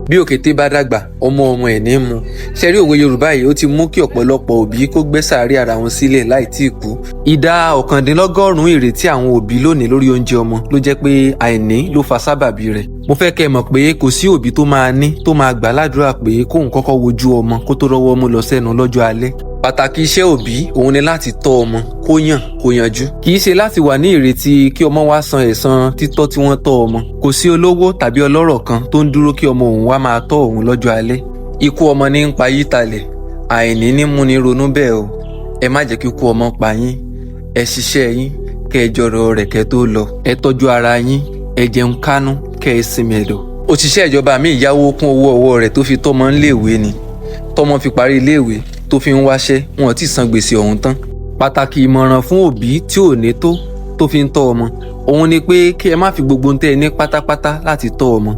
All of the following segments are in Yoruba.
Bí òkété bá dàgbà, ọmọ ọmọ ẹ̀ ní í mu. Ṣe rí òwe Yorùbá yìí, ó ti mú kí ọ̀pọ̀lọpọ̀ òbí kó gbé sàárè ara wọn sílẹ̀ láì tíì kú. Ìdá 99% ìrètí àwọn òbí lónìí lórí oúnjẹ ọmọ ló jẹ́ pé àìní ló fa sábàbí rẹ̀. Mo fẹ́ kẹ́ ẹ mọ̀ pé kò sí òbí tó máa ní tó máa gbà ládùúrà pé kóun kọ́kọ́ wojú ọmọ kó tó rọ́wọ́ mú lọ sẹ́nu lọ́jọ́ alẹ́. Pàtàkì iṣẹ́ òbí òun ni láti tọ́ ọmọ kó yàn kó yanjú. Kì í ṣe láti wà ní ìrètí kí ọmọ wá san ẹ̀san títọ́ tí wọ́n tọ́ ọmọ. Kò sí olówó tàbí ọlọ́rọ̀ kan tó ń dúró kí ọmọ òun wá máa tọ́ òun lọ́jọ́ alẹ́. Ikú ọmọ ní ń pa yítalẹ̀, àìní ní múni ronú bẹ́ẹ̀ o. Ẹ má jẹ́ kí ikú ọmọ pa yín. Ẹ ṣiṣẹ́ yín, kẹ́ ẹ jọrọ rẹ̀ kẹ́ tó lọ. Ẹ tọ́jú ara yín, ẹ jẹun kánú, kẹ́ ẹ sinmi ẹ̀dọ̀. Òṣìṣẹ́ ìjọba míì yáwó kún owó ọwọ́ rẹ̀ tó fi tọ́mọ níléèwé ni. Tọ́mọ fi parí iléèwé tó fi ń wáṣẹ́, wọn ò tí ì san gbèsè ọ̀hún tán. Pàtàkì ìmọ̀ràn fún òbí tí ò ní tó tó fi ń tọ́ ọmọ òun ni pé kí ẹ má fi gbogbo ohun tẹ́ ẹ ní pátápátá láti tọ́ ọmọ.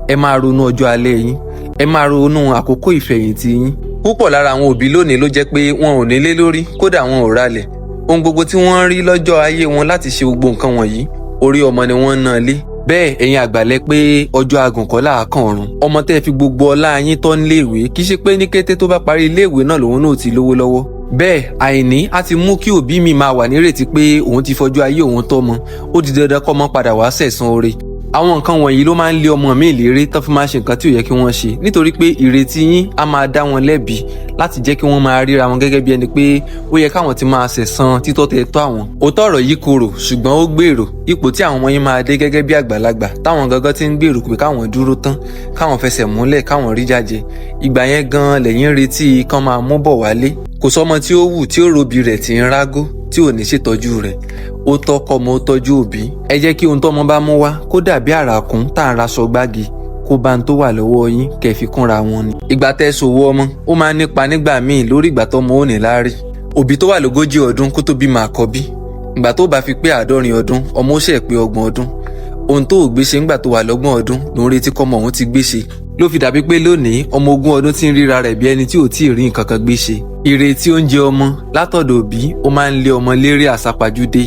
Ẹ máa ronú ọjọ́ alẹ́ yín, ẹ máa ronú àkókò ìfẹ̀yìntì yín. Púpọ̀ lára àwọn òbí lónìí ló jẹ́ pé wọn ò nílé lórí, kódà wọn ò ralẹ̀. Ohun gbogbo tí wọ́n ń rí lọ́jọ́ ayé wọn láti ṣe gbogbo nǹkan wọ̀nyí, orí ọmọ ni wọ́n ń ná lé. Bẹ́ẹ̀ ẹ̀yin àgbàlẹ̀ pé ọjọ́ agùnkọ́ làákàn ọ̀run. Ọmọ tẹ́ ẹ fi gbogbo ọlá yín tọ́ níléèwé, kì í ṣe pé ní kété tó bá parí iléèwé náà lòun náà ti lówó lọ́wọ́. Bẹ́ẹ̀ àìní á ti mú kí òbí mi máa wà nírètí pé òun ti fọjú ayé òun tọ́mọ, ó di dandan kọ́mọ padà wá sẹ̀san oore. Àwọn nǹkan wọ̀nyí ló máa ń lé ọmọ mi léré tán fi máa ṣe nǹkan tí ò yẹ kí wọ́n ṣe, nítorí pé ìrètí yín á máa dá wọn lẹ́bi láti jẹ́ kí wọ́n máa ríra wọn gẹ́gẹ́ bí ẹni pé ó yẹ káwọn ti máa ṣẹ̀san títọ́ tẹ tọ́ àwọn. Òótọ́ ọ̀rọ̀ yìí korò, ṣùgbọ́n ó gbèrò ipò tí àwọn ọmọ yín máa dé gẹ́gẹ́ bí àgbàlagbà táwọn gangan ti ń gbèrò pé káwọn dúró tán, káwọn fẹsẹ̀ múlẹ̀, káwọn rí jájẹ. Ìgbà yẹn gan lẹ́yìn retí kán máa mú bọ̀ wálé. Kò sọ́mọ tí ó wù tí ó robi rẹ̀ tí ń rágó tí ò ní ṣètọ́jú rẹ̀. Ó tọ́ kọ́mọ ó tọ́jú òbí. Ẹ jẹ́ kí ohun tọ́mọ bá mú wá kó dàbí àràkún tá à ń raṣọ gbági, kó bá ń tó wà lọ́wọ́ yín kẹ́ fi kúnra wọn ni. Ìgbà tẹ́ ṣòwò ọmọ ó máa ń nípa nígbà míì lórí ìgbà tọ́mọ ò ní láárí. Òbí tó wà lógójì ọdún kó tó bímọ àkọ́bí, ìgbà tó bá fi pé 70 ọdún, ọmọ ó ṣẹ̀ pé 30 ọdún. Ohun tó ò gbé ṣe ńgbà tó wà lọ́gbọ̀n ọdún ló ń retí kọ́mọ òun ti gbé ṣe. Ló fi dàbí pé lónìí ọmọ 20 ọdún ti ń ríra rẹ̀ bí ẹni tí ò tíì rí nǹkan kan gbé ṣe. Ìrètí oúnjẹ ọmọ látọ̀dọ̀ òbí ó máa ń lé ọmọ léré àsápajúdé.